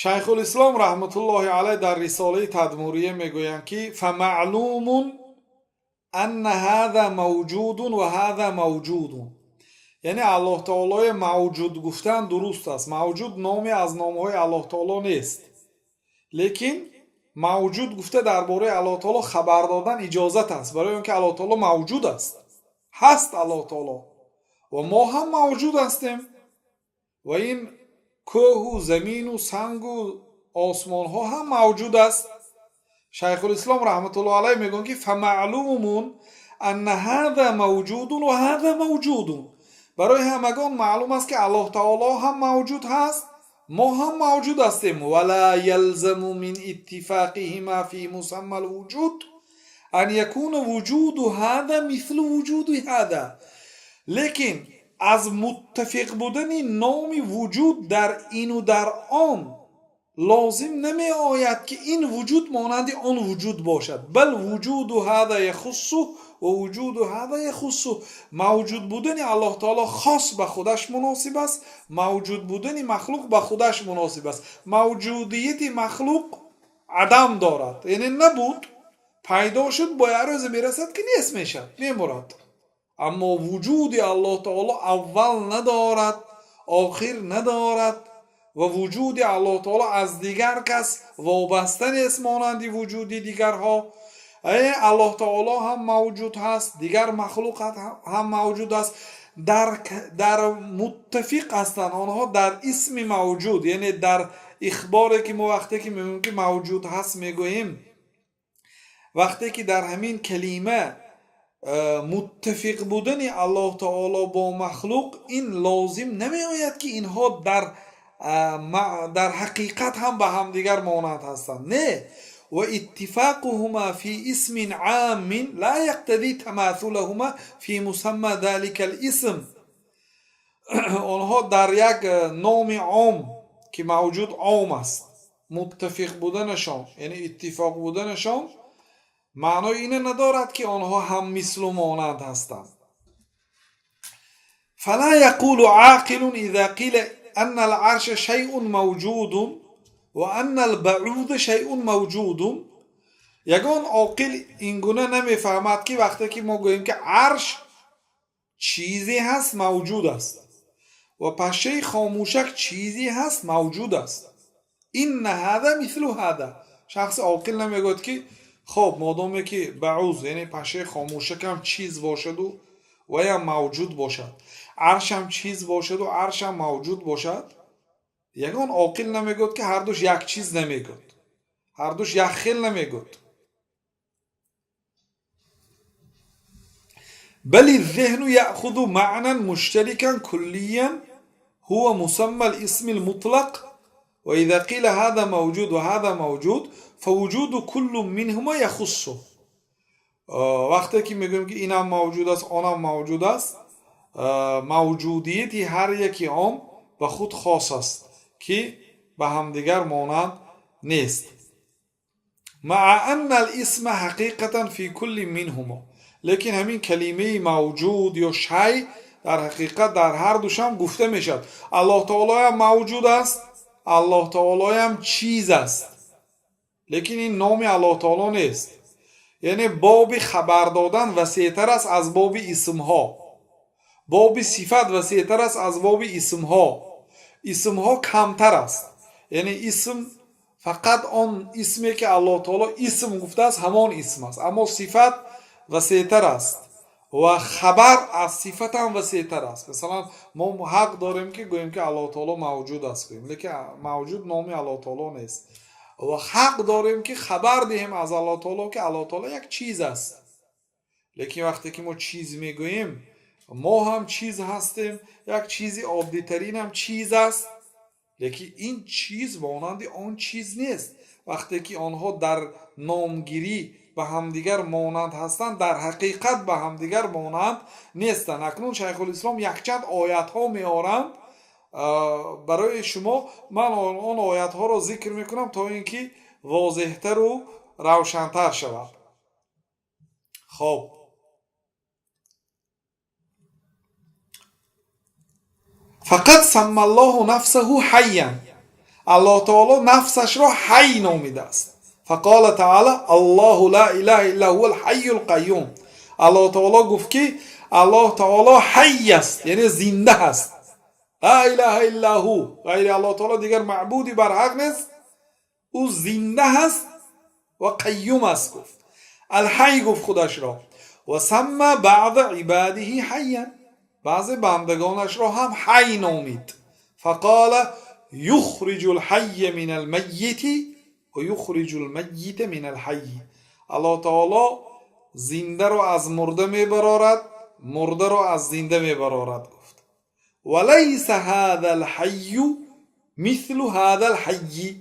Шайхулислом раҳматуллоҳи алайҳ дар рисолаи Тадмурия мегӯянд, ки فمعلوم أن هذا موجود وهذا موجود. Яъне Аллоҳ таолои мавҷуд гуфтан дуруст аст. Мавҷуд номе аз номҳои Аллоҳ таоло нест, лекин мавҷуд гуфта дар бораи Аллоҳ таоло хабар додан иҷозат аст, барои он ки Аллоҳ таоло мавҷуд аст, ҳаст Аллоҳ таоло, ва мо ҳам мавҷуд ҳастем, ва ин кӯҳу замину сангу осмонҳо ҳам мавҷуд аст. Шайхулислом раҳматуллоҳ алайҳ мегӯянд, ки فمعلوم أن هذا موجود وهذا موجود. Барои ҳамагон маълум аст, ки Аллоҳ таоло ҳам мавҷуд ҳаст, мо ҳам мавҷуд ҳастем. ولا يلزم من اتفاقهما في مسمى الوجود أن يكون وجود هذا مثل وجود هذا. Лекин аз муттафиқ будани номи вуҷуд дар ину дар он лозим намеояд, ки ин вуҷуд монанди он вуҷуд бошад. بل وجود هذا يخصه ووجود هذا يخصه. Мавҷуд будани Аллоҳ таоло хос ба худаш муносиб аст, мавҷуд будани махлуқ ба худаш муносиб аст. Мавҷудияти махлуқ адам дорад, яъне набуд, пайдо шуд, бо як рӯзе мерасад, ки нест мешавад, мемурад. Аммо вуҷуди Аллоҳ таоло аввал надорад, охир надорад ва вуҷуди Аллоҳ таоло аз дигар кас вобаста нест, монанди вуҷуди дигарҳо. Аллоҳ таоло ҳам мавҷуд ҳаст, дигар махлуқат ҳам мавҷуд аст. Дар муттафиқ ҳастанд онҳо дар исми мавҷуд, яъне дар ихборе, ки мо вақте ки мегӯем, ки мавҷуд ҳаст мегӯем, вақте ки дар ҳамин калима муттафиқ будани Аллоҳ таоло бо махлуқ, ин лозим намеояд, ки инҳо дар ҳақиқат ҳам ба ҳамдигар монанд ҳастанд. Не, واتفاقهما في اسم عام لا يقتضي تماثلهما في مسمى ذلك الاسم. Онҳо дар як номи ом, ки мавҷуд ом аст, муттафиқ буданашон, яъне иттифоқ буданашон, маънои ине надорад, ки онҳо ҳам мислу монанд ҳастанд. فلا يقول عاقل إذا قيل أن العرش شيء موجود وأن البعوض شيء موجود. Ягон оқил ин гуна намефаҳмад, ки вақте ки мо гӯем, ки арш чизе ҳаст, мавҷуд аст, ва пашшаи хомӯшак чизе ҳаст, мавҷуд аст, إن هذا مثل هذا. Шахси оқил намегӯяд, ки хоб, модоме ки بعوض, яъне пашшаи хомӯшакам чиз бошаду ваям мавҷуд бошад, аршам чиз бошаду аршам мавҷуд бошад, ягон оқил намегӯяд, ки ҳардуш як чиз намегӯяд, ҳардуш як хел намегӯяд. بل الذهن يأخذ معنى مشتركا كليا هو مسمى الاسم المطلق. وإذا قيل هذا موجود وهذا موجود فوجود كل منهما يخصه. Вақте ки мегӯем, ки инам мавҷуд аст, онам мавҷуд аст, мавҷудияти ҳар яки он ба худ хос аст, ки ба ҳамдигар монанд нест. مع أن الاسم حقيقة في كل منهما. Лекин ҳамин калимаи мавҷуд ё шай дар ҳақиқат дар ҳар душам гуфта мешавад. Аллоҳ таолоям мавҷуд аст, Аллоҳ таолоям чиз аст, лекин ин номи Аллоҳ таоло нест. Яъне боби хабар додан васеътар аст аз боби исмҳо, боби сифат васеътар аст аз боби исмҳо. Исмҳо камтар аст, яъне исм фақат он исме, ки Аллоҳ таоло исм гуфтааст, ҳамон исм аст. Аммо сифат васеътар аст ва хабар аз сифатам васеътар аст. Масалан, мо ҳақ дорем, ки гӯем, ки Аллоҳ таоло мавҷуд аст гӯем, лекин мавҷуд номи Аллоҳ таоло нест. Ва ҳақ дорем, ки хабар диҳем аз Аллоҳ таоло, ки Аллоҳ таоло як чиз аст. Лекин вақте ки мо чиз мегӯем, мо ҳам чиз ҳастем, як чизи оддитаринам чиз аст, лекин ин чиз монанди он чиз нест. Вақте ки онҳо дар номгирӣ ба ҳамдигар монанд ҳастанд, дар ҳақиқат ба ҳамдигар монанд нестанд. Акнун Шайхулислом якчанд оятҳо меоранд барои шумо. Ман он оятҳоро зикр мекунам, то ин ки возеҳтару равшантар шавад. Хоб, فقد سمى الله نفسه حيا. Аллоҳ таоло нафсашро ҳай номидааст. فقال تعالى: الله لا إله إلا هو الحي القيوم. Аллоҳ таоло гуфт, ки Аллоҳ таоло ҳай аст, яъне зинда ҳаст. لا إله إلا هو, ғайри Аллоҳ таоло дигар маъбуди барҳақ нест, ӯ зинда ҳаст ва қайюм аст, гуфт. Алҳай гуфт худашро. وسمى بعض عباده حيا, баъзе бандагонашро ҳам ҳай номид. فقال: يخرج الحي من الميت ويخرج الميت من الحي. Аллоҳ таоло зиндаро аз мурда мебарорад, мурдаро аз зинда мебарорад, гуфт. وليس هذا الحي مثل هذا الحي,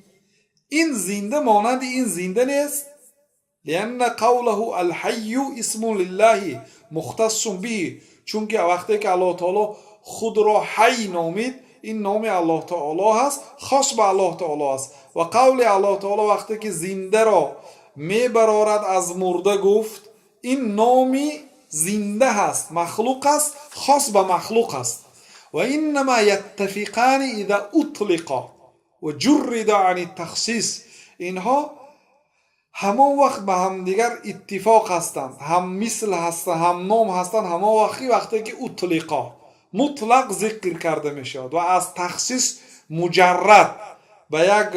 ин зинда монанди ин зинда нест. لأن قوله الحي اسم لله مختص به, чунки вақте ки Аллоҳ таоло худро ҳай номид, ин номи Аллоҳ таоло ҳаст, хос ба Аллоҳ таоло аст. Ва қавли Аллоҳ таоло, вақте ки зиндаро мебарорад аз мурда гуфт, ин номи зинда ҳаст, махлуқ аст, хос ба махлуқ аст. وإنما يتفقان إذا أطلقا وجردا عن التخصيص. Инҳо ҳамон вақт ба ҳамдигар иттифоқ ҳастанд, ҳам мисл ҳастанд, ҳам ном ҳастанд, ҳамон вақте ки أطلقا, мутлақ зикр карда мешавад ва аз тахсис муҷаррад, ба як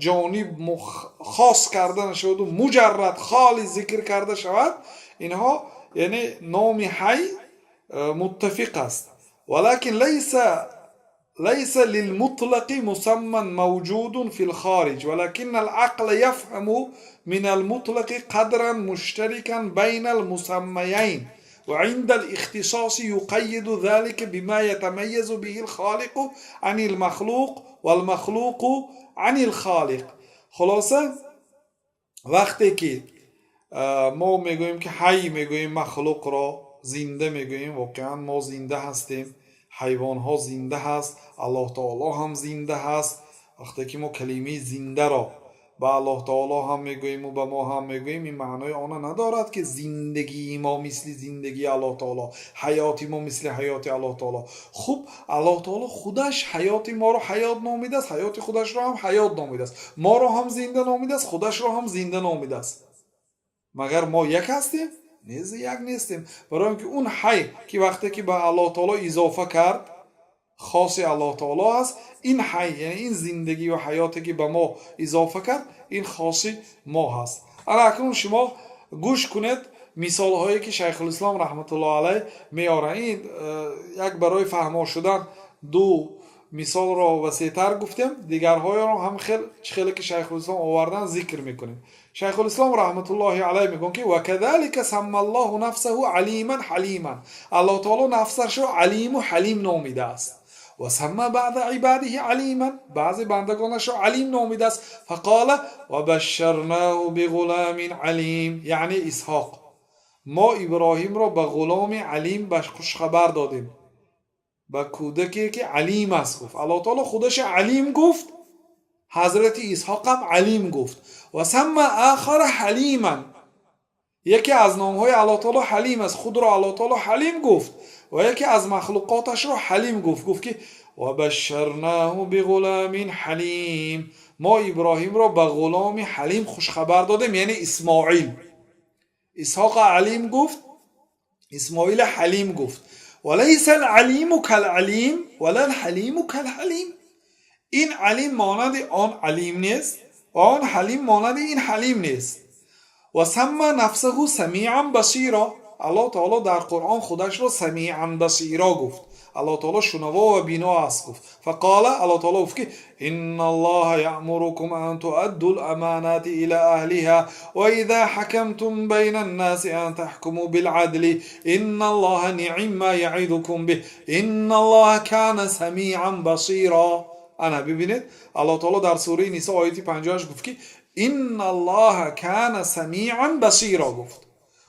ҷониб хос карда нашаваду муҷаррад, холи зикр карда шавад. Инҳо, яъне номи ҳай, муттафиқ аст. ولكن ليس للمطلق مسمى موجود في الخارج، ولكن العقل يفهم من المطلق قدرا مشتركا بين المسميين، وعند الاختصاص يقيد ذلك بما يتميز به الخالق عن المخلوق والمخلوق عن الخالق. Хулоса, вақте ки мо мегӯем, ки ҳай мегӯем, махлуқро зинда мегӯем, воқеан мо зинда ҳастем, ҳайвонҳо зинда ҳаст, Аллоҳ таоло ҳам зинда ҳаст. Вақте ки мо калимаи зиндаро ба Аллоҳ таоло ҳам мегӯему ба мо ҳам мегӯем, ин маънои она надорад, ки зиндагии мо мисли зиндагии Аллоҳ таоло, ҳаёти мо мисли ҳаёти Аллоҳ таоло. Хуб, Аллоҳ таоло худаш ҳаёти моро ҳаёт номидааст, ҳаёти худашро ҳам ҳаёт номидааст, моро ҳам зинда номидааст, худашро ҳам зинда номидааст. Магар мо як ҳастем? Нез, як нестем. Барои он ки он ҳай, ки вақте ки ба Аллоҳ таоло изофа кард, хоси Аллоҳ таоло аст. Ин ҳай, яъне ин зиндагӣ ва ҳаёте, ки ба мо изофа кард, ин хоси мо ҳаст. Ана акнун шумо гӯш кунед мисолҳое, ки Шайхулислом раҳматуллоҳ алайҳ меоранд. Ин як барои фаҳмо шудан ду мисолро васеътар гуфтем, дигарҳоеро ҳам хел чӣ хеле ки Шайхулислом овардан, зикр мекунем. Шайхулислом раҳматуллоҳи алайҳ мегӯянд, ки وكذلك سمى الله نفسه عليما حليما. Аллоҳ таоло нафсашро алиму ҳалим номидааст. وسمى بعض عباده عليما, баъзе бандагонашро алим номидааст. فقال: وبشرناه بغلام عليم, яъне Исҳоқ. Мо Иброҳимро ба ғуломи алим хушхабар додем, ба кӯдаке, ки алим аст, гуфт. Аллоҳ таоло худаша алим гуфт, ҳазрати Исҳоқам алим гуфт. وسمى آخر حليما, яке аз номҳои Аллоҳ таоло ҳалим аст, худро Аллоҳ таоло ҳалим гуфт ва яке аз махлуқоташро ҳалим гуфт. Гуфт, ки وبشرناه بغلام حليم, мо Иброҳимро ба ғуломи ҳалим хушхабар додем, яъне Исмоил. Исҳоқа алим гуфт, Исмоила ҳалим гуфт. وليس العليم كالعليم ولا الحليم كالحليم. Ин алим монанди он алим нест ва он ҳалим монанди ин ҳалим нест. وسمى نفسه سميعا بصيرا. Аллоҳ таоло дар Қуръон худашро سميعا بصيرا гуфт. Аллоҳ таоло шунаво ва бино аст, гуфт. فقال, Аллоҳ таоло гуфт, ки إن الله يأمركم أن تؤدوا الأمانات إلى أهلها وإذا حكمتم بين الناس أن تحكموا بالعدل إن الله نعما يعظكم به إن الله كان سميعا بصيرا. Ана бибинед, Аллоҳ таоло дар сураи Нисо, ояти 58 гуфт, ки إن الله كان سميعا بصيرا гуфт,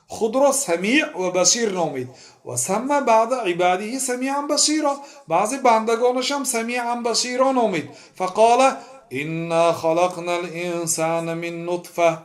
худро самиъ ва басир номид. وسمى بعض عباده سميعا بصيرا, баъзе бандагонашам سميعا بصيرا номид. فقال: إنا خلقنا الإنسان من نطفة,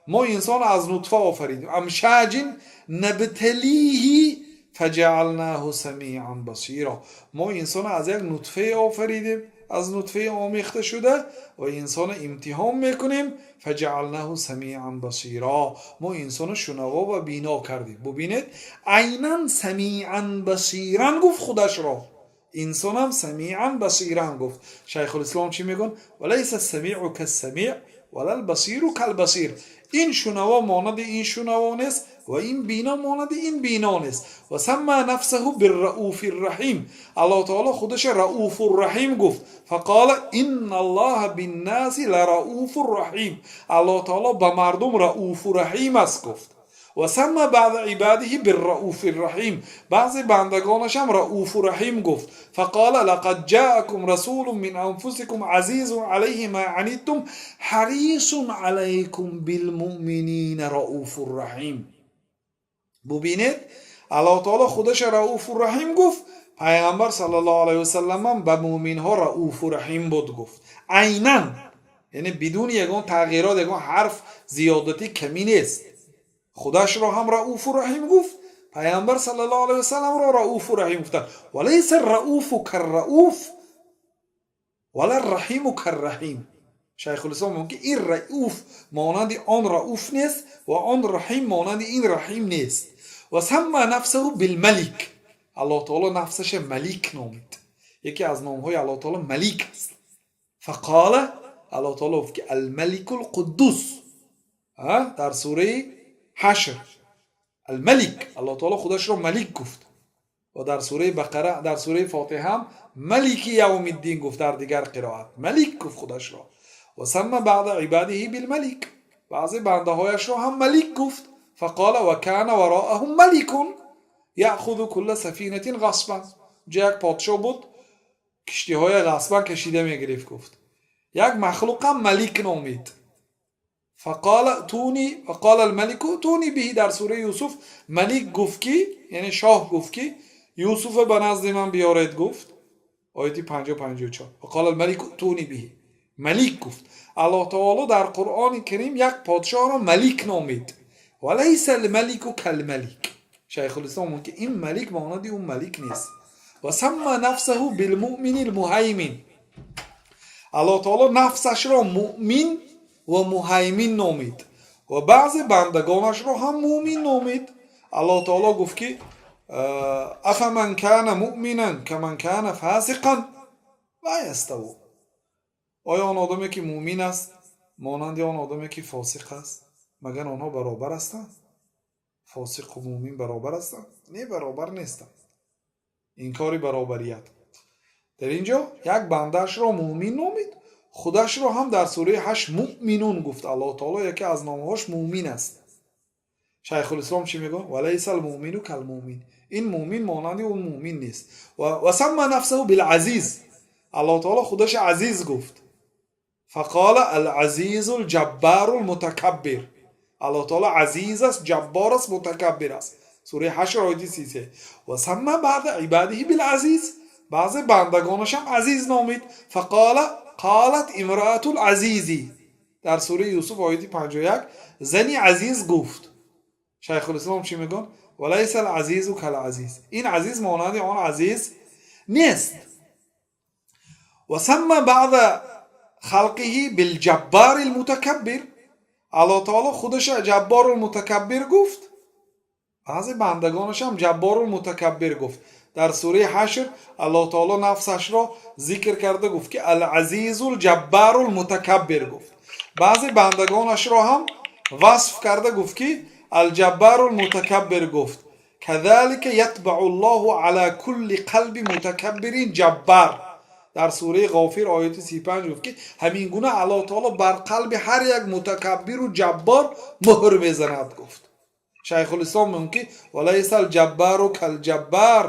мо инсонро аз нутфа офаридем, أمشاج نبتليه فجعلناه سميعا بصيرا. Мо инсонро аз як нутфае офаридем. Аз нутфаи омехта шуда ва инсона имтиҳон мекунем. فجعلناه سميعا بصيرا, мо инсона шунаво ва бино кардем. Бубинед, айнан سميعا بصيرا гуфт худашро, инсонам سميعا بصيرا гуфт. Шайхулислом чӣ мегӯн? وليس السميع كالسميع ولا البصير كالبصير. Ин шунаво монанди ин шунаво нест ва ин бино монанди ин бино нест. وسمى نفسه بالرءوف الرحيم. Аллоҳ таоло худаша رءوف رحيم гуфт. فقال إن الله بالناس لرءوف رحيم. Аллоҳ таоло ба мардум رءوف رحيم аст гуфт. وسمى بعض عباده بالرءوف الرحيم. Баъзе бандагонашам رءوف رحيم гуфт. فقال لقد جاءكم رسول من أنفسكم عزيز عليه ما عنتم حريص عليكم بالمؤمنين رءوف رحيم. Бубинед, Аллоҳ таоло худаша رءوف رحيم гуфт, Пайғамбар صلى الله عليه وسلم ам ба муъминҳо رءوف رحيم буд гуфт. Айнан, яъне бидуни ягон тағйирот, ягон ҳарф зиёдатӣ, камӣ нест. Худашро ҳам رءوف رحيم гуфт, Пайғамбар صلى الله عليه وسلم ро رءوف رحيم гуфтанд. وليس الرءوف كالرءوف ولا الرحيم كالرحيم. Шайхулислом мегӯяд, ки ин раъуф монанди он раъуф нест ва он раҳим монанди ин раҳим нест. وسمى نفسه بالملك. Аллоҳ таоло нафсаша Малик номид. Яке аз номҳои Аллоҳ таоло Малик аст. فقال, Аллоҳ таоло гуфт, ки الملك القدوس дар сураи Ҳашр. الملك, Аллоҳ таоло худашро Малик гуфт ва дар сураи Бақара, дар сураи Фотиҳа ҳам مالك يوم الدين гуфт. Дар дигар қироат Малик гуфт худашро. وسمى بعض عباده بالملك. Баъзе бандаҳояшро ҳам Малик гуфт. فقال وكان وراءهم ملك يأخذ كل سفينة غصبا. Ҷа як подшоҳ буд, киштиҳоя ғасбан кашида мегирифт гуфт. Як махлуқам Малик номид. فقال ائتوني فقال الملك ائتوني به. Дар сураи Юсуф Малик гуфт, ки, яъне шоҳ гуфт, ки Юсуфа ба назди ман биёред гуфт, ояти 50-54. فقال الملك ائتوني به. Малик гуфт. Аллоҳ таоло дар Қуръони Карим як подшоҳро Малик номид. وليس الملك كالملك. Шайхулислом мегӯяд, ки ин Малик монанди ӯ Малик нест. وسمى نفسه بالمؤمن المهيمن. Аллоҳ таоло нафсашро Муъмин ва Муҳаймин номид ва баъзе бандагонашро ҳам муъмин номид. Аллоҳ таоло гуфт, ки أفمن كان مؤمنا كمن كان فاسقا لا يستوون. Оё он одаме, ки муъмин аст, монанди он одаме, ки фосиқ аст? Магар онҳо баробар ҳастанд? Фосиқу муъмин баробар ҳастанд? Не, баробар нестанд. Инкори баробарият. Дар ин ҷо як бандаашро муъмин номид, худашро ҳам дар сураи Ҳашр Муъминун гуфт. Аллоҳ таоло яке аз номҳош Муъмин аст. Шайхулислом чӣ мегӯяд? وليس المؤمن كالمؤمن. Ин муъмин монанди он муъмин нест. وسمى نفسه بالعزيز. Аллоҳ таоло худаша Азиз гуфт. فقال العزيز الجبار المتكبر. Аллоҳ таоло Азиз аст, Ҷаббор аст, Мутакаббир аст, сураи Ҳашр, ояти 33. وسمى بعض عباده بالعزيز. Баъзе бандагонашам Азиз номид. فقال قالت امرأة العزيز. Дар сураи Юсуф, ояти 51, зани Азиз гуфт. Шайхулислом чӣ мегӯяд? وليس العزيز كالعزيز. Ин Азиз монанди он Азиз нест. وسمى بعض خلقه بالجبار المتكبر. Аллоҳ таоло худаша Ҷаббору Мутакаббир гуфт, баъзе бандагонашам Ҷаббору Мутакаббир гуфт. Дар сураи Ҳашр Аллоҳ таоло нафсашро зикр карда гуфт, ки العزيز الجبار المتكبر гуфт. Баъзе бандагонашро ҳам васф карда гуфт, ки الجبار المتكبر гуфт. كذلك يطبع الله على كل قلب متكبر جبار. Дар сураи Ғофир, ояти 35 гуфт, ки ҳамин гуна Аллоҳ таоло бар қалби ҳар як мутакаббиру ҷаббор муҳр мезанад гуфт. Шайхулислом мегӯяд, ки وليس الجبار كالجبار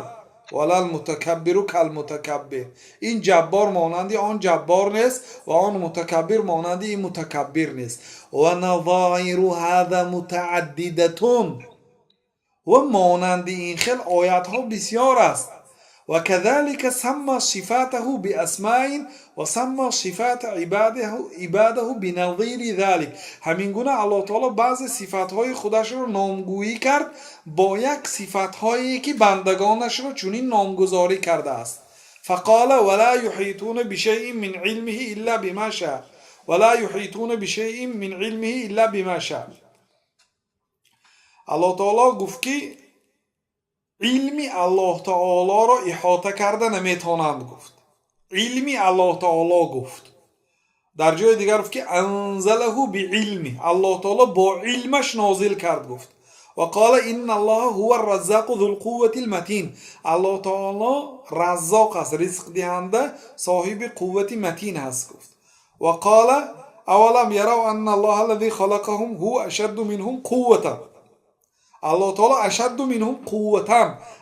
ولا المتكبر كالمتكبر. Ин Ҷаббор монанди он Ҷаббор нест ва он Мутакаббир монанди ин Мутакаббир нест. ونظائر هذا متعددة. Ва монанди ин хел оятҳо бисёр аст. وكذلك سمى صفاته بأسماء وسمى صفات عباده بنظير ذلك. Ҳамин гуна Аллоҳ таоло баъзе сифатҳои худашро номгӯӣ кард бо як сифатҳое, ки бандагонашро чунин номгузорӣ кардааст. فقال ولا يحيطون بشيء من علمه إلا بما شاء ولا يحيطون بشيء من علمه إلا بما شاء. Аллоҳ таоло гуфт, ки илми Аллоҳ таолоро иҳота карда наметавонанд, гуфт. Илми Аллоҳ таоло, гуфт. Дар ҷои дигар гуфт, ки أنزله بعلمه, Аллоҳ таоло бо илмаш нозил кард, гуфт. وقال إن الله هو الرزاق ذو القوة المتين. Аллоҳ таоло раззоқ аст, ризқдиҳанда, соҳиби қуввати матин ҳаст, гуфт. وقال أولم يروا أن الله الذي خلقهم هو أشد منهم قوة. Аллоҳ таоло أشد منهم قوة,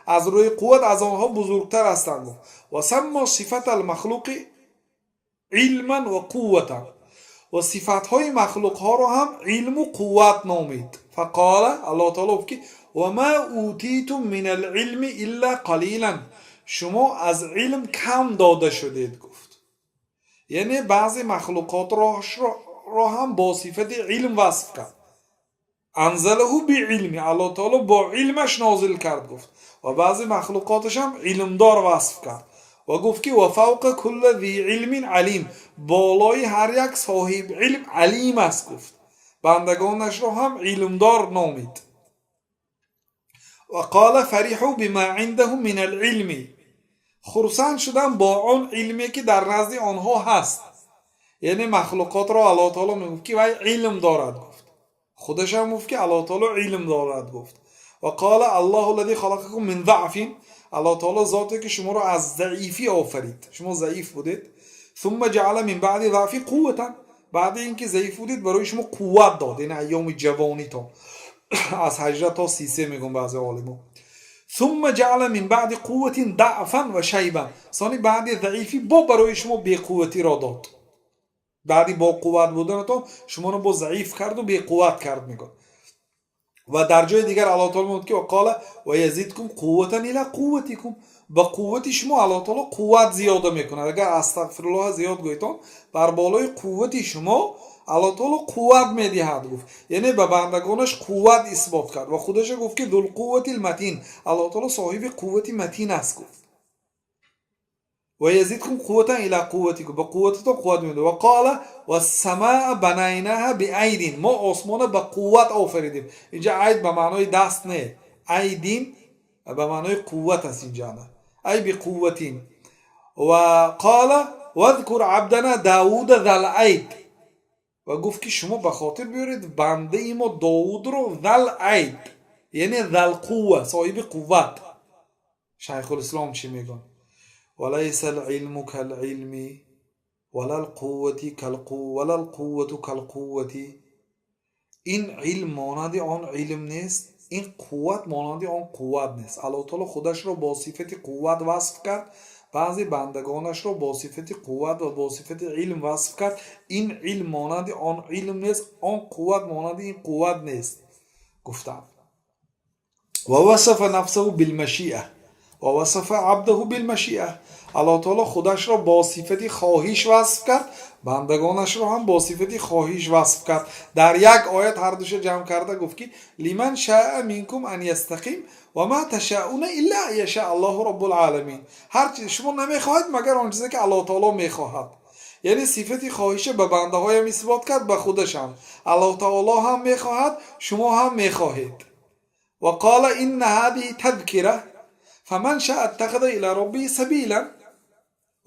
аз рӯи қувват аз онҳо бузургтар ҳастанд, гуфт. وسمى صفات المخلوق علما وقوة. Ва сифатҳои махлуқҳоро ҳам илму қувват номид. فقال, Аллоҳ таоло гуфт, ки وما أوتيتم من العلم إلا قليلا, шумо аз илм кам дода шудед, гуфт. Яъне баъзе махлуқотро ҳам бо сифати илм васф кард. أنزله بعلمه, Аллоҳ таоло бо илмаш нозил кард, гуфт. Ва баъзе махлуқоташам илмдор васф кард ва гуфт, ки وفوق كل ذي علم عليم, болои ҳар як соҳиб илм алим аст, гуфт. Бандагонашро ҳам илмдор номид. وقال فرحوا بما عندهم من العلم, хурсанд шудам бо он илме, ки дар назди онҳо ҳаст. Яъне махлуқотро Аллоҳ таоло мегуфт, ки вай илм дорад, гуфт. Худашам гуфт, ки Аллоҳ таоло илм дорад, гуфт. وقال الله الذي خلقكم من ضعف, Аллоҳ таоло зоте, ки шуморо аз заифӣ офарид, шумо заиф будед. ثم جعل من بعد ضعف قوة, баъди ин ки заиф будед, барои шумо қувват дод, яъне айёми ҷавонитон, аз 18 то 33, мегӯн баъзе олимо. ثم جعل من بعد قوة ضعفا وشيبة, сони баъди заифӣ бо барои шумо беқувватиро дод. Баъди бо қувват буданатон шуморо бо заиф карду беқувват кард, мегӯяд. Ва дар ҷои дигар Аллоҳ таоло мегӯяд, ки وقال ويزدكم قوة إلى قوتكم, ба қуввати шумо Аллоҳ таоло қувват зиёда мекунад. Агар астағфируллоҳ зиёд гӯйтон, бар болои қуввати шумо Аллоҳ таоло қувват медиҳад, гуфт. Яъне ба бандагонаш қувват исбот кард ва худаша гуфт, ки ذو القوة المتين, Аллоҳ таоло соҳиби қуввати матин аст, гуфт. ويزدكم قوة إلى قوتكم, ба қуввататон қувват медиҳад. وقال والسماء بنيناها بأيد, мо осмона ба қувват офаридем. Инҷа أيد ба маънои даст не, أيد ба маънои қувват аст инҷа, أي بقوة. وقال واذكر عبدنا داود ذا الأيد, ва гуфт, ки шумо ба хотир биёред бандаи мо Довудро, ذا الأيد, яъне ذا القوة, соҳиби қувват. Шайхулислом чӣ мегӯяд? وليس العلم كالعلم ولا القوة كالقوة. Ин илм монанди он илм нест, ин қувват монанди он қувват нест. Аллоҳ таоло худашро бо сифати қувват васф кард, баъзе бандагонашро бо сифати қувват ва бо сифати илм васф кард. Ин илм монанди он илм нест, он қувват монанди ин қувват нест, гуфтанд. ووصف نفسه بالمشيئة ووصف عبده بالمشيئة. Аллоҳ таоло худашро бо сифати хоҳиш васф кард, бандагонашро ҳам бо сифати хоҳиш васф кард. Дар як оят ҳардуша ҷамъ карда гуфт, ки لمن شاء منكم أن يستقيم وما تشاءون إلا أن يشاء الله رب العالمين. Ҳар чиз шумо намехоҳед, магар он чизе, ки Аллоҳ таоло мехоҳад. Яъне сифати хоҳиша ба бандаҳоям исбот кард, ба худашам. Аллоҳ таоло ҳам мехоҳад, шумо ҳам мехоҳед. وقال إن هذه تذكرة فمن شاء اتخذ إلى ربه سبيلا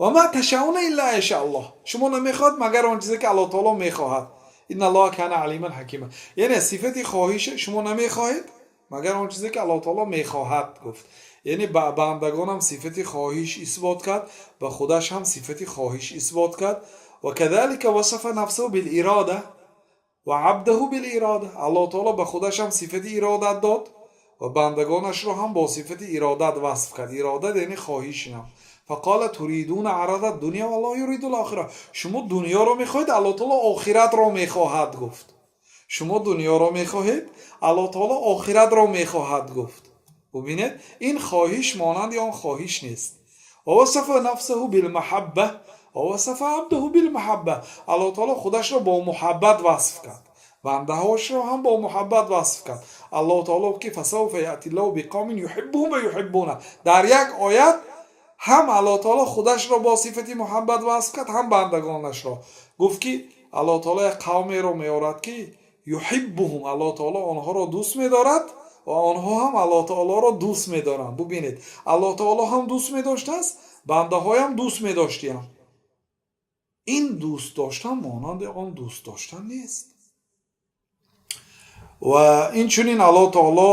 وما تشاءون إلا أن يشاء الله. Шумо намехоҳад, магар он чизе, ки Аллоҳ таоло мехоҳад. إن الله كان عليما حكيما. Яъне сифати хоҳиша шумо намехоҳед, магар он чизе, ки Аллоҳ таоло мехоҳад, гуфт. Яъне ба бандагонам сифати хоҳиш исбот кард, ба худаш ҳам сифати хоҳиш исбот кард. وكذلك وصف نفسه بالإرادة وعبده بالإرادة. Аллоҳ таоло ба худаш ҳам сифати иродат дод ва бандагонашро ҳам бо сифати иродат васф кард. Иродат, яъне хоҳишинам. فقال تريدون عرض الدنيا والله يريد الآخرة. Шумо дунёро мехоҳед, Аллоҳ таоло охиратро мехоҳад, гуфт. Шумо дунёро мехоҳед, Аллоҳ таоло охиратро мехоҳад, гуфт. Бубинед, ин хоҳиш монанди он хоҳиш нест. ووصف نفسه بالمحبة ووصف عبده بالمحبة. Аллоҳ таоло худашро бо муҳаббат васф кард, бандаҳошро ҳам бо муҳаббат васф кард. Аллоҳ таоло, ки فسوف يأتي الله بقوم يحبهم ويحبونه. Дар як оят Ҳам Аллоҳ таоло худашро бо сифати муҳаббат васф кард, ҳам бандагонашро. Гуфт, ки Аллоҳ таоло як қавмеро меорад, ки يحبهم, Аллоҳ таоло онҳоро дӯст медорад ва онҳо ҳам Аллоҳ таолоро дӯст медоранд. Бубинед, Аллоҳ таоло ҳам дӯст медоштааст, бандаҳоям дӯст медоштиям. Ин дӯст доштан монанди он дӯст доштан нест. Ва инчунин Аллоҳ таоло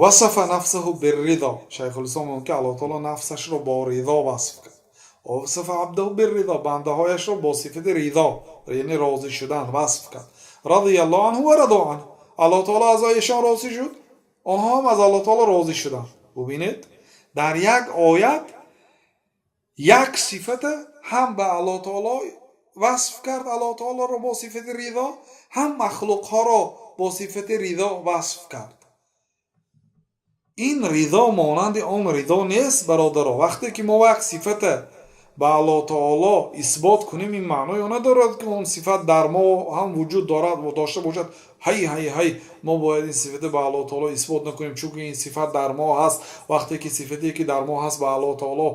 وصف نفسه بالرضا. Шайхулислом мегӯяд, ки Аллоҳ таоло нафсашро бо ризо васф кард. وصف عبده بالرضا, бандаҳояшро бо сифати ризо, яъне розӣ шудан, васф кард. رضي الله عنهم ورضوا عنه. Аллоҳ таоло аз эшон розӣ шуд, онҳо ҳам аз Аллоҳ таоло розӣ шуданд. Бубинед, дар як оят як сифата ҳам ба Аллоҳ таоло васф кард, Аллоҳ таолоро бо сифати ризо, ҳам махлуқҳоро бо сифати ризо васф кард. Ин ризо монанди он ризо нест, бародаро. Вақте ки мо як сифата ба Аллоҳ таоло исбот кунем, ин маънои он надорад, ки он сифат дар мо ҳам вуҷуд дорад, дошта бошад. Ҳай, ҳай, ҳай, мо бояд ин сифата ба Аллоҳ таоло исбот накунем, чунки ин сифат дар мо ҳаст. Вақте ки сифате, ки дар мо ҳаст, ба Аллоҳ таоло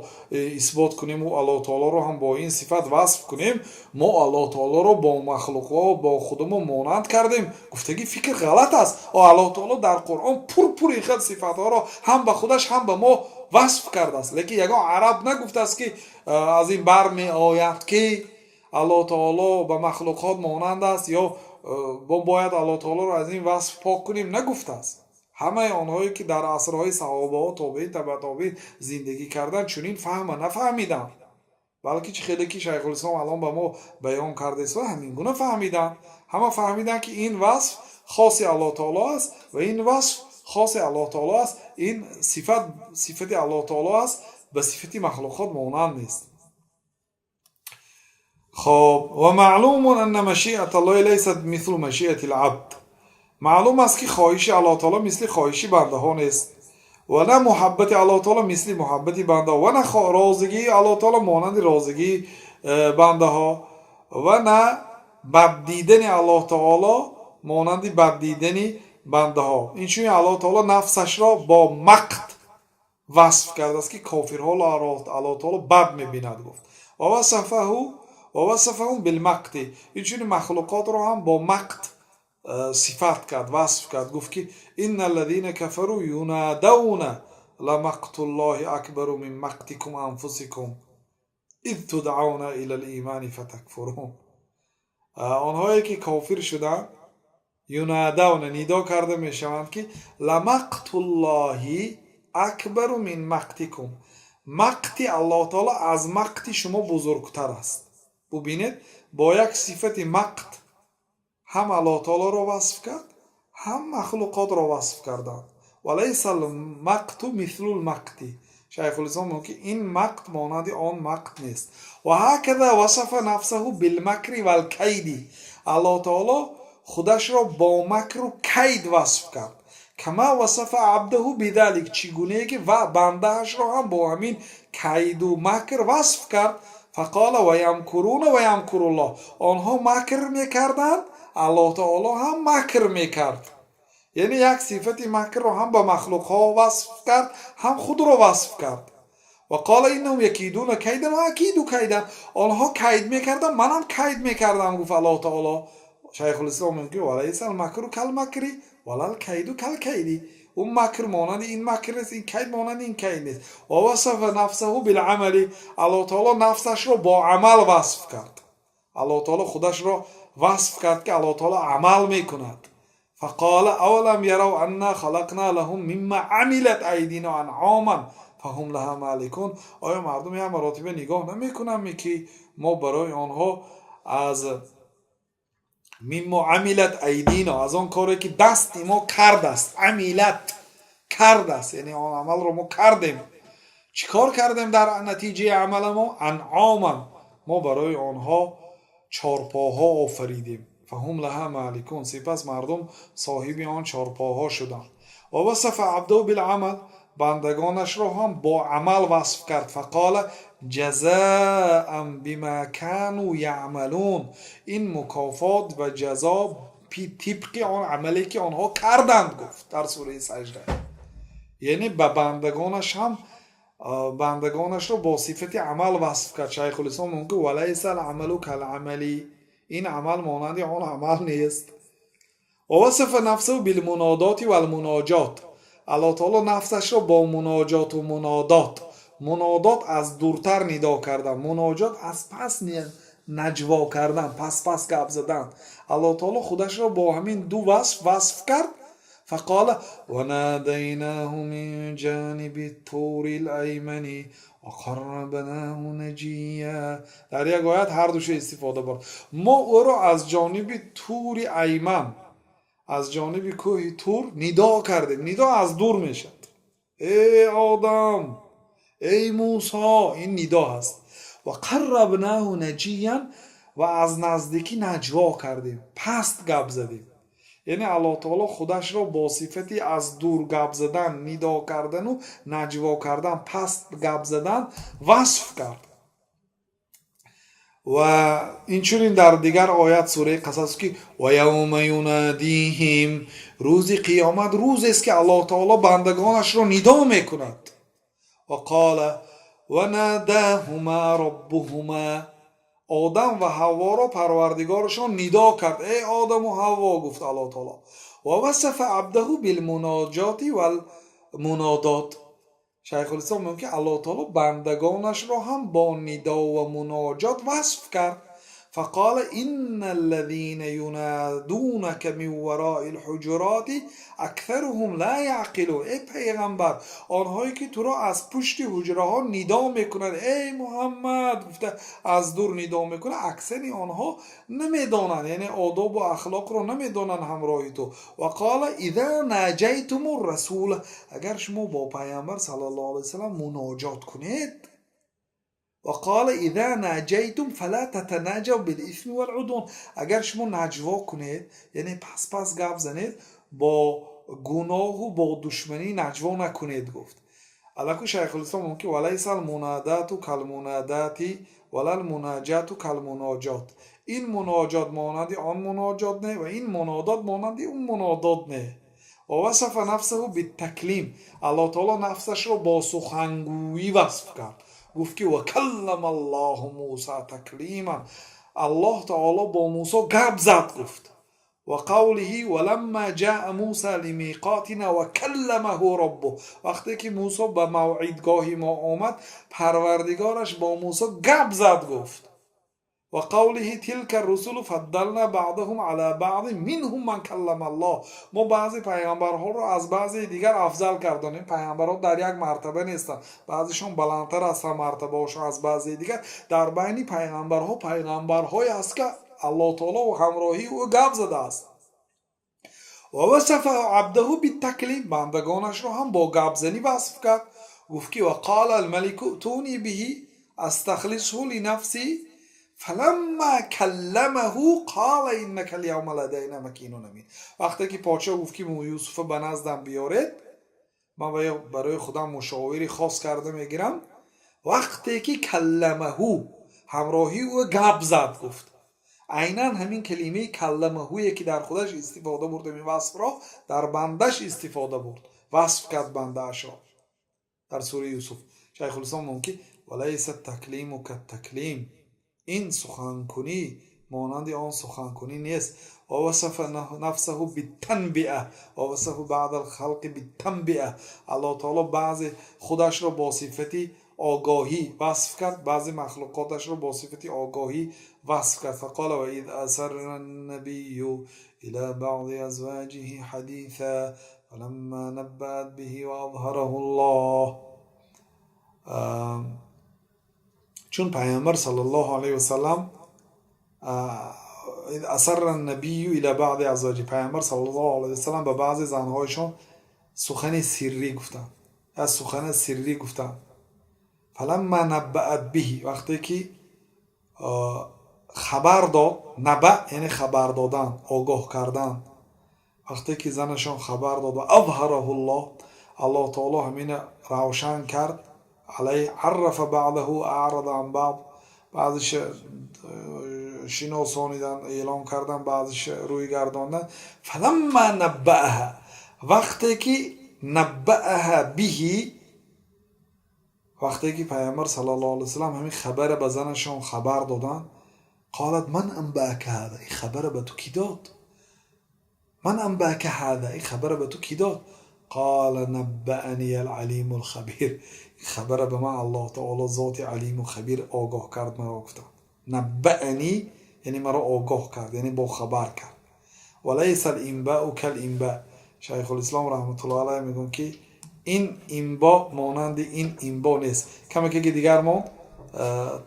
исбот кунему Аллоҳ таолоро ҳам бо ин сифат васф кунем, мо Аллоҳ таолоро бо махлуқҳо, бо худамон монанд кардем гуфтагӣ фикр ғалат аст. Аллоҳ таоло дар Қуръон пур-пур ин хел сифатҳоро ҳам ба худаш, ҳам ба мо васф кардааст, лекин ягон араб нагуфтааст, ки аз ин бармеояд, ки Аллоҳ таоло ба махлуқот монанд аст ё мо бояд Аллоҳ таолоро аз ин васф пок кунем. Нагуфтааст. Ҳамаи онҳое, ки дар асрҳои саҳобаҳо, тобеин, табатобеин зиндагӣ карданд, чунин фаҳма нафаҳмиданд, балки чӣ хеле ки Шайхулислом алон ба мо баён кардааст, ҳамин гуна фаҳмиданд. Ҳама фаҳмиданд, ки ин васф хоси Аллоҳ таоло аст ва ин васф хоси Аллоҳ таоло аст. Ин сифат сифати Аллоҳ таоло аст, ба сифати махлуқот монанд нест. Хоб, ومعلوم أن مشيئة الله ليست مثل مشيئة العبد. Маълум аст, ки хоҳиши Аллоҳ таоло мисли хоҳиши бандаҳо нест ва на муҳаббати Аллоҳ таоло мисли муҳаббати бандаҳо ва на розигии Аллоҳ таоло монанди розигии бандаҳо ва на баддидани Аллоҳ таоло монанди баддидани бандаҳо. Инчунин Аллоҳ таоло нафсашро бо мақт васф кардааст, ки кофирҳоро Аллоҳ таоло бад мебинад, гуфт. ووصفهم بالمقت. Инчунин махлуқотро ҳам бо мақт сифат кард, васф кард. Гуфт, ки إن الذين كفروا ينادون لمقت الله أكبر من مقتكم أنفسكم إذ تدعون إلى الإيمان فتكفرون. Онҳое ки кофир шуданд, ينادون, нидо карда мешаванд, ки لمقت الله أكبر من مقتكم, мақти Аллоҳ таоло аз мақти шумо бузургтар аст. Бубинед, бо як сифати мақт ҳам Аллоҳ таолоро васф кард, ҳам махлуқотро васф карданд. وليس المقت مثل المقت. Шайхулислом мегӯяд, ки ин мақт монанди он мақт нест. وهكذا وصف نفسه بالمكر والكيد. Аллоҳ таоло худашро бо макру кайд васф кард. كما وصف عبده بذلك, чӣ гунае ки ва бандаашро ҳам бо ҳамин кайду макр васф кард. فقال ويمكرون ويمكر الله. Онҳо макр мекарданд, Аллоҳ таоло ҳам макр мекард. Яъне як сифати макрро ҳам ба махлуқҳо васф кард, ҳам худро васф кард. وقال إنهم يكيدون كيدا وأكيد كيدا. Онҳо кайд мекарданд, манам кайд мекардам, гуфт Аллоҳ таоло. Шайхулислом мегӯяд: وليس المكر كالمكر ولا الكيد كالكيد. Он макр монанди ин макр нест, ин кайд монанди ин кайд нест. ووصف نفسه بالعمل. Аллоҳ таоло нафсашро бо амал васф кард. Аллоҳ таоло худашро васф кард, ки Аллоҳ таоло амал мекунад. فقال أولم يروا أنا خلقنا لهم مما عملت أيدينا أنعاما فهم لها مالكون. Оё мардум як маротиба нигоҳ намекунанд, ки мо барои онҳо аз مما عملت أيدينا, аз он коре, ки дасти мо кардааст, عملت, кардааст, яъне он амалро мо кардем, чӣ кор кардем? Дар натиҷаи амала мо أنعاما, мо барои онҳо чорпоҳо офаридем. فهم لها مالكون. Сипас мардум соҳиби он чорпоҳо шуданд. ووصف عبده بالعمل. Бандагонашро ҳам бо амал васф кард. فقال جزاء بما كانوا يعملون. Ин мукофот ва ҷазо тибқи он амале, ки онҳо карданд, гуфт дар сураи Саҷда. Яъне ба бандагонаш ҳам Бандагонашро бо сифати амал васф кард. Шайхулислом мумкин: ва лайса ал-амалу кал-амали, ин амал монанди он амал нест. Ва васафа нафсаҳу билмунодоти валмуноҷот. Аллоҳ таоло нафсашро бо муноҷоту мунодот. Мунодот — аз дуртар нидо кардан, муноҷот — аз пас наҷво кардан, пас пас гап задан. Аллоҳ таоло худашро бо ҳамин ду васф васф кард. فقال: وناديناه من جانب الطور الأيمن وقربناه نجيا. Дар як оят ҳар душа истифода бурд. Мо ӯро аз ҷониби Тури Айман, аз ҷониби кӯҳи Тур нидо кардем. Нидо аз дур мешавад: эй Одам, эй Мусо, ин нидо ҳаст. وقربناه نجيا, ва аз наздикӣ наҷво кардем, паст гап задем. Яъне Аллоҳ таоло худашро бо сифати аз дур гап задан, нидо кардану наҷво кардан, паст гап задан васф кард. Ва инчунин дар дигар оят, сураи Қасас, ки ويوم يناديهم, рӯзи қиёмат рӯзест, ки Аллоҳ таоло бандагонашро нидо мекунад. وقال: وناداهما ربهما, Одам ва Ҳавворо Парвардигорашон нидо кард. Эй Одаму Ҳавво, гуфт Аллоҳ таоло. ووصف عبده بالمناجاة والمناداة. Шайхулислом мегӯяд, ки Аллоҳ таоло бандагонашро ҳам бо нидо ва муноҷот васф кард. فقال: إن الذين ينادونك من وراء الحجرات أكثرهم لا يعقلون. Эй пайғамбар, онҳое ки туро аз пушти ҳуҷраҳо нидо мекунанд, эй Муҳаммад гуфта аз дур нидо мекунанд, аксари онҳо намедонанд, яъне одобу ахлоқро намедонанд ҳамроҳи ту. وقال: إذا ناجيتم الرسول, агар шумо бо пайғамбар саллаллоҳу алайҳи васаллам муноҷот кунед. وقال: إذا ناجيتم فلا تتناجوا بالإثم والعدوان. Агар шумо наҷво кунед, яъне пас пас гап занед, бо гуноҳу бо душманӣ наҷво накунед, гуфт. Алаку Шайхулислом мумкин: وليس المناداة كالمناداة ولا المناجاة كالمناجاة. Ин муноҷот монанди он муноҷот не ва ин мунодот монанди он мунодот не. ووصف نفسه بالتكليم. Аллоҳ таоло нафсашро бо сухангӯӣ васф кард. Гуфт ки وكلم الله موسى تكليما, Аллоҳ таоло бо Мусо гап зад, гуфт. وقوله: ولما جاء موسى لميقاتنا وكلمه ربه. Вақте ки Мусо ба мавъидгоҳи мо омад, Парвардигораш бо Мусо гап зад, гуфт. وقوله: تلك الرسل فضلنا بعضهم على بعض منهم من كلم الله. Мо баъзе пайғамбарҳоро аз баъзеи дигар афзал кардонем. Пайғамбарҳо дар як мартаба нестанд, баъзешон баландтар ҳастанд мартабаҳошон аз баъзеи дигар. Дар байни пайғамбарҳо пайғамбарҳое ҳаст, ки Аллоҳ таоло ҳамроҳии ӯ гап задааст. ووصف عبده بالتكليم. Бандагонашро ҳам бо гапзанӣ васф кард. Гуфт ки وقال الملك ائتوني به أستخلصه لنفسي فلما كلمه قال إنك اليوم لدينا مكين أمين. Вақте ки подшоҳ гуфт, ки Юсуфа ба наздам биёред, ман барои худам мушовири хос карда мегирам, вақте ки كلمه, ҳамроҳии ӯ гап зад, гуфт. Айнан ҳамин калимаи كلمه е ки дар худаш истифода бурд, ин васфро дар бандаш истифода бурд, васф кард бандаашро дар сураи Юсуф. Шайхулислом мумкин: وليس التكليم كالتكليم. Ин суханкунӣ монанди он суханкунӣ нест. ووصف نفسه بالتنبئة ووصف بعض الخلق بالتنبئة. Аллоҳ таоло баъзе худашро бо сифати огоҳӣ васф кард, баъзе махлуқоташро бо сифати огоҳӣ васф кард. فقال: وإذ أسر النبي إلى بعض أزواجه حديثا فلما نبأت به وأظهره الله. Чун пайғамбар саллаллоҳу алайҳи васаллам, أسر النبي إلى بعض أزواجه, пайғамбар саллаллоҳу алайҳи васаллам ба баъзе занҳояшон сухани сиррӣ гуфтанд, аз сухани сиррӣ гуфтанд. فلما نبأت به, вақте ки хабар дод. نبأ яъне хабар додан, огоҳ кардан. Вақте ки занашон хабар дод, وأظهره الله, Аллоҳ таоло ҳамина равшан кард. عليه عرف بعضه وأعرض عن بعض. Баъзеша шиносонидан, эълон кардан, баъзеша рӯй гардондан. فلما نبأها, вақте ки نبأها به. Вақте ки Пайғамбар саллаллоҳу алайҳи васаллам ҳамин хабара ба занашон хабар доданд, قالت من أنبأك هذا, ин хабара ба ту кӣ дод? من أنبأك هذا, ин хабара ба ту кӣ дод? قال نبأني العليم الخبير, ин хабара ба ман Аллоҳ таоло, зоти алиму хабир, огоҳ кард маро, гуфтанд. نبأني яъне маро огоҳ кард, яъне бохабар кард. وليس الإنباء كالإنباء. Шайхулислом раҳматуллоҳ алайҳ мегӯянд, ки ин إنباء монанди ин إنباء нест. Каме ки дигар монд,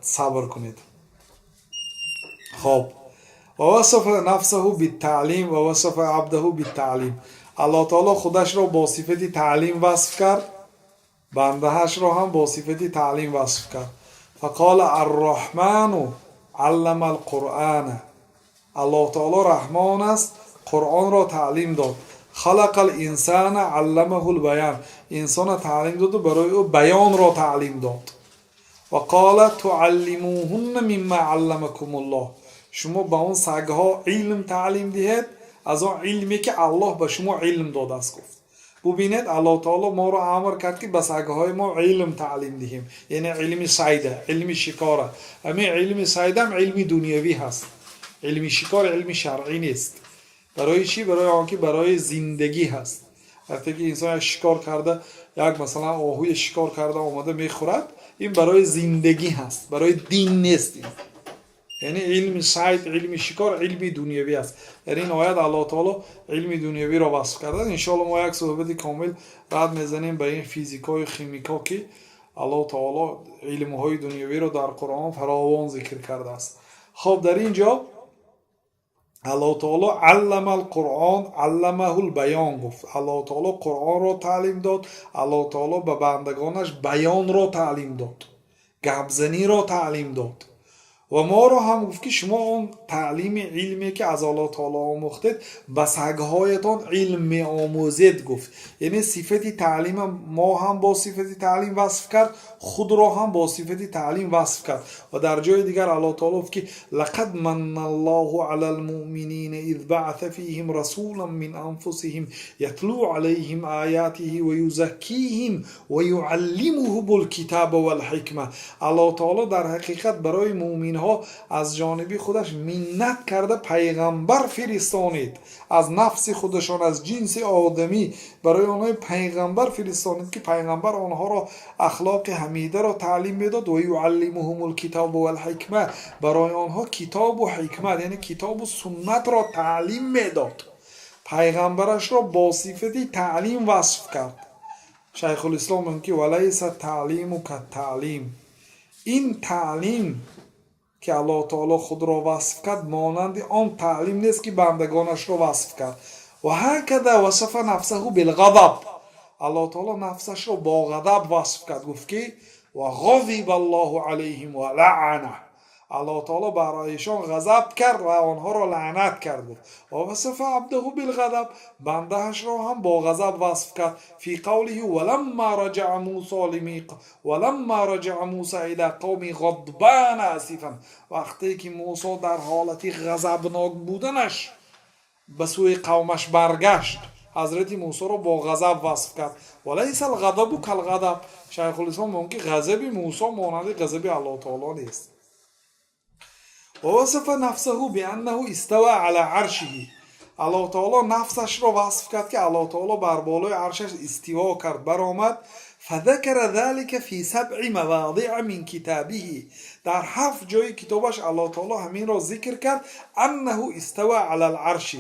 сабр кунед. Хоб, ووصف نفسه بالتعليم ووصف عبده بالتعليم. Аллоҳ таоло худашро бо сифати таълим васф кард, бандаашро ҳам бо сифати таълим васф кард. فقال الرحمن علم القرآن. Аллоҳ таоло Раҳмон аст, Қуръонро таълим дод. خلق الإنسان علمه البيان. Инсона таълим доду барои ӯ баёнро таълим дод. وقال تعلموهن مما علمكم الله. Шумо ба он сагҳо илм таълим диҳед аз он илме, ки Аллоҳ ба шумо илм додааст, гуфт. Бубинед, Аллоҳ таоло моро амр кард, ки ба сагҳои мо илм таълим диҳем, яъне илми сайда, илми шикора. Ҳамин илми сайдам илми дунявӣ ҳаст, илми шикор илми шаръӣ нест. Барои чӣ? Барои он ки барои зиндагӣ ҳаст. Вақте ки инсон як шикор карда, як масалан оҳуе шикор карда омада мехӯрад, ин барои зиндагӣ ҳаст, барои дин нест ин. Яъне илми сайд, илми шикор илми дунявӣ аст. Дар ин оят Аллоҳ таоло илми дунявиро васф кардааст. Иншоалло, мо як суҳбати комил рад мезанем ба ин физикою химико, ки Аллоҳ таоло илмҳои дунявиро дар Қуръон фаровон зикр кардааст. Хоб, дар ин ҷо Аллоҳ таоло علم القرآن علمه البيان гуфт. Аллоҳ таоло Қуръонро таълим дод, Аллоҳ таоло ба бандагонаш баёнро таълим дод, гапзаниро таълим дод ва моро ҳам гуфт, ки шумо он таълими илме, ки аз Аллоҳ таоло омӯхтед, ба сагҳоятон илм меомӯзед, гуфт. Яъне сифати таълима мо ҳам бо сифати таълим васф кард, худро ҳам бо сифати таълим васф кард. Ва дар ҷои дигар Аллоҳ таоло гуфт, ки لقد من الله على المؤمنين إذ بعث فيهم رسولا من أنفسهم يتلو عليهم آياته ويزكيهم ويعلمهم الكتاب والحكمة. Аллоҳ таоло дар ҳақиқат барои муъминҳо аз ҷониби худаш миннат карда пайғамбар фиристонид. Аз нафси худашон, аз ҷинси одамӣ барои онҳо пайғамбар фиристонид, ки пайғамбар онҳоро ахлоқи ҳамидаро таълим медод. ويعلمهم الكتاب والحكمة, барои онҳо китобу ҳикмат, яъне китобу суннатро таълим медод. Пайғамбарашро бо сифати таълим васф кард. Шайхулислом мегӯяд, ки وليس التعليم كالتعليم. Ин таълим, ки Аллоҳ таоло худро васф кард, монанди он таълим нест, ки бандагонашро васф кард. وهكذا وصف نفسه بالغضب. Аллоҳ таоло нафсашро бо ғадаб васф кард, гуфт, ки وغضب الله عليهم ولعنه. Аллоҳ таоло бароишон ғазаб кард ва онҳоро лаънат кард, гуфт. ووصف عبده بالغضب. Бандаашро ҳам бо ғазаб васф кард. في قوله ولما رجع موسى إلى قومه غضبان أسفا. Вақте ки Мусо дар ҳолати ғазабнок буданаш ба сӯи қавмаш баргашт, ҳазрати Мусоро бо ғазаб васф кард. وليس الغضب كالغضب. Шайхулислом мегӯяд, ки ғазаби Мусо монанди ғазаби Аллоҳ таоло нест. ووصف نفسه بأنه استوى على عرشه. Аллоҳ таоло нафсашро васф кард, ки Аллоҳ таоло бар болои аршаш истиво кард, баромад. فذكر ذلك في سبع مواضع من كتابه. Дар ҳафт ҷои китобаш Аллоҳ таоло ҳаминро зикр кард, أنه استوى على العرش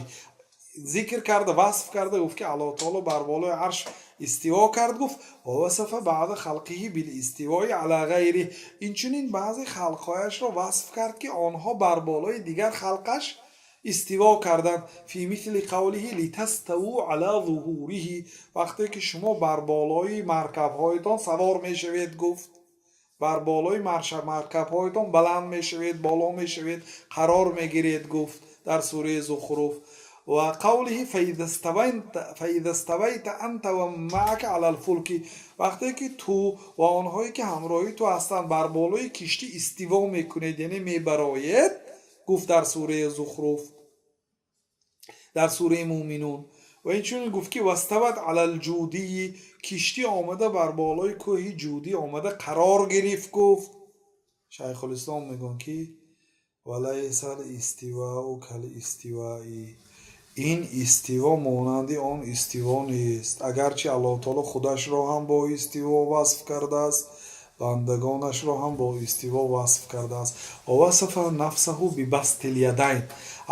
зикр карда, васф карда гуфт, ки Аллоҳ таоло бар болои арш истиво кард, гуфт. ووصف بعض خلقه بالاستواء على غيره. Инчунин баъзе халқҳояшро васф кард, ки онҳо бар болои дигар халқаш истиво карданд. في مثل قوله لتستووا على ظهوره. Вақте ки шумо бар болои маркабҳоятон савор мешавед, гуфт, бар болои маркабҳоятон баланд мешавед, боло мешавед, қарор мегиред, гуфт дар сураи Зухруф. وقوله فإذا استويت أنت ومن معك على الفلك. Вақте ки ту ва онҳое, ки ҳамроҳи ту ҳастанд, бар болои киштӣ истиво мекунед, яъне мебароед, гуфт дар сураи Зухруф, дар сураи Муъминун. Ва инчунин гуфт, ки واستوت على الجودي, киштӣ омада бар болои кӯҳи Ҷудӣ омада қарор гирифт, гуфт. Шайхулислом мегӯянд, ки وليس الاستواء كالاستواء, ин истиво монанди он истиво нест. Агарчи Аллоҳ таоло худашро ҳам бо истиво васф кардааст, бандагонашро ҳам бо истиво васф кардааст. ووصف نفسه ببسط اليدين,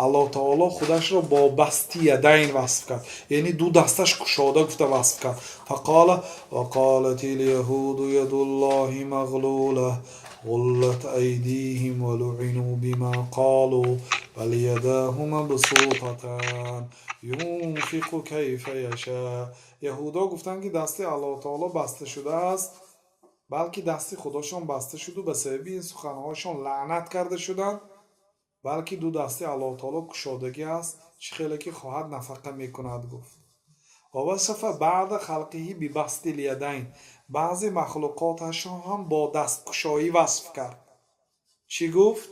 Аллоҳ таоло худашро бо بسط اليدين васф кард, яъне ду дасташ кушода гуфта васф кард. فقال: وقالت اليهود يد الله مغلولة غلت أيديهم ولعنوا بما قالوا بل يداه مبسوطتان ينفق كيف يشاء. Яҳудо гуфтанд, ки дасти Аллоҳ таоло баста шудааст, балки дасти худошон баста шуду ба сабаби ин суханҳояшон лаънат карда шуданд, балки ду дасти Аллоҳ таоло кушодагӣ аст, чӣ хеле ки хоҳад нафақа мекунад, гуфт. ووصف بعض خلقه ببسط اليدين, баъзе махлуқоташро ҳам бо дасткушоӣ васф кард. Чӣ гуфт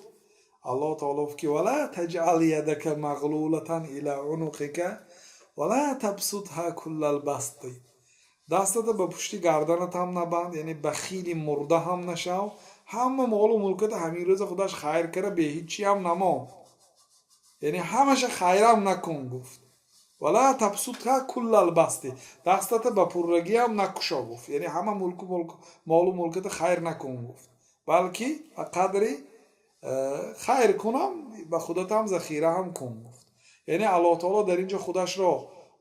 Аллоҳ таоло? Гуфт, ки ولا تجعل يدك مغلولة إلى عنقك ولا تبسطها كل البسط, дастата ба пушти гарданат ҳам набанд, яъне бахили мурда ҳам нашав, ҳама молу мулката ҳамин рӯза худаш хайр кара, бе ҳичи ҳам намон, яъне ҳамаша хайрам накун, гуфт. ولا تبسطها كل البسط, дастата ба пуррагиам накушо, гуфт, яъне ҳама мулку молу мулката хайр накун, гуфт, балки ба қадри хайр кунам, ба худатам захира ҳам кун, гуфт. Яъне Аллоҳ таоло дар ин ҷо худашро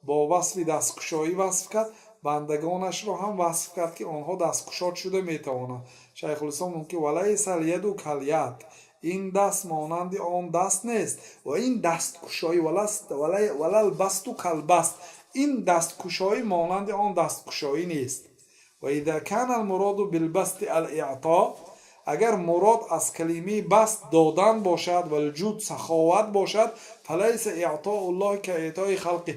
бо васфи дасткушоӣ васф кард, бандагонашро ҳам васф кард, ки онҳо дасткушод шуда метавонанд. Шайхулислом мегӯяд, ки وليس اليد كاليد, ин даст монанди он даст нест ва ин дасткушоӣ ولا البسط كالبسط, ин дасткушоӣ монанди он дасткушоӣ нест. وإذا كان المراد بالبسط الإعطاء, агар мурод аз калимаи بسط додан бошад, والجود саховат бошад, فليس إعطاء الله كإعطاء خلقه,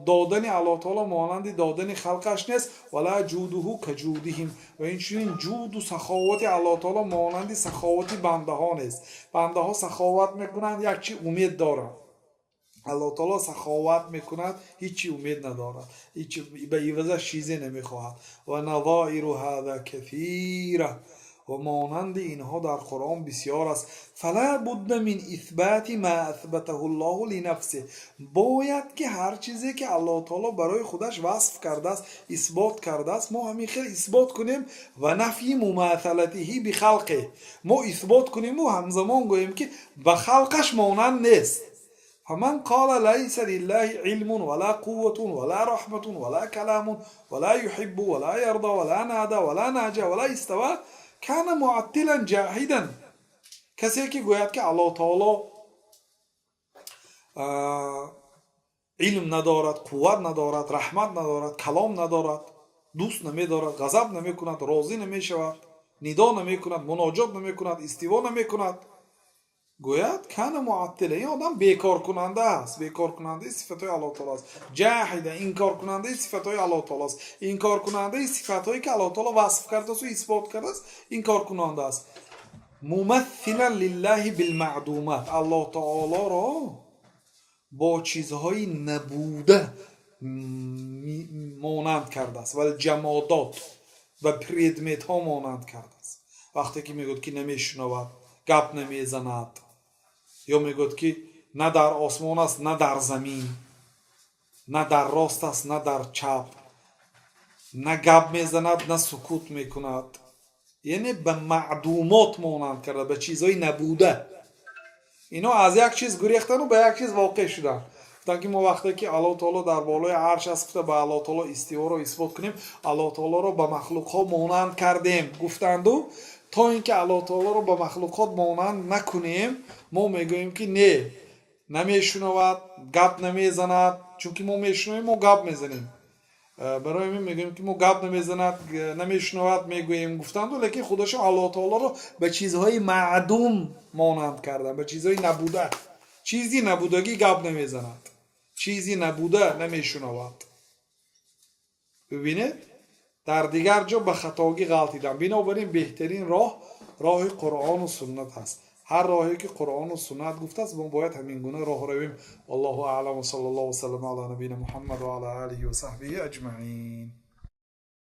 додани Аллоҳ таоло монанди додани халқаш нест. ولا جوده كجودهم, ва инчунин ҷуду саховати Аллоҳ таоло монанди саховати бандаҳо нест. Бандаҳо саховат мекунанд, як чи умед доранд. Аллоҳ таоло саховат мекунад, ҳичи умед надорад, ба ивазаш чизе намехоҳад. ونظائر هذا كثيرة, ва монанди инҳо дар Қуръон бисёр аст. فلا بد من إثبات ما أثبته الله لنفسه, бояд ки ҳар чизе ки Аллоҳ таоло барои худаш васф кардааст, исбот кардааст, мо ҳамин хел исбот кунем. ونفي مماثلته بخلقه, мо исбот куниму ҳамзамон гӯем, ки ба халқаш монанд нест. فمن قال ليس لله علم ولا قوة ولا رحمة ولا كلام ولا يحب ولا يرضى ولا نادى ولا ناجى ولا استوى كان معطلا جاحدا. Касе ки гӯяд, ки Аллоҳ таоло илм надорад, қувват надорад, раҳмат надорад, калом надорад, дӯст намедорад, ғазаб намекунад, розӣ намешавад, нидо намекунад, муноҷот намекунад, истиво намекунад, гӯяд, كان معطلا, ин одам бекоркунанда аст, бекоркунандаи сифатҳои Аллоҳ таоло аст. جاحدا, инкоркунандаи сифатҳои Аллоҳ таоло аст, инкоркунандаи сифатҳое ки Аллоҳ таоло васф кардааст, исбот кардааст, инкоркунанда аст. ممثلا لله بالمعدومات, Аллоҳ таолоро бо чизҳои набуда монанд кардааст, والجمادات, ба предметҳо монанд кардааст. Вақте ки мегӯяд, ки намешунавад, гап намезанад, ё мегӯяд, ки на дар осмон аст, на дар замин, на дар рост аст, на дар чап, на гап мезанад, на сукут мекунад, яъне ба маъдумот монанд карда, ба чизҳои набуда. Ино аз як чиз гурехтану ба як чиз воқеъ шуданд. Гуфтанд, ки мо вақте ки Аллоҳ таоло дар болои арш аст гуфта, ба Аллоҳ таоло истиворо исбот кунем, Аллоҳ таолоро ба махлуқҳо монанд кардем, гуфтанду. То ин ки Аллоҳ таолоро ба махлуқот монанд накунем, мо мегӯем, ки не, намешунавад, гап намезанад, чунки мо мешунавем, мо гап мезанем. Барои ҳамин мегӯем, ки мо гап намезанад, намешунавад мегӯем, гуфтанду. Лекин худашон Аллоҳ таолоро ба чизҳои маъдум монанд карданд, ба чизҳои набуда. Чизи набудагӣ гап намезанад, чизи набуда намешунавад. Бибинед, дар дигар ҷо ба хатогӣ ғалтиданд. Бинобар ин беҳтарин роҳ роҳи Қуръону суннат аст. Ҳар роҳе ки Қуръону суннат гуфтааст, мо бояд ҳамин гуна роҳ равем. Валлоҳу аълам, ва саллаллоҳу васаллама ала набийина Муҳаммад ва ала олиҳи ва саҳбиҳи аҷмаин.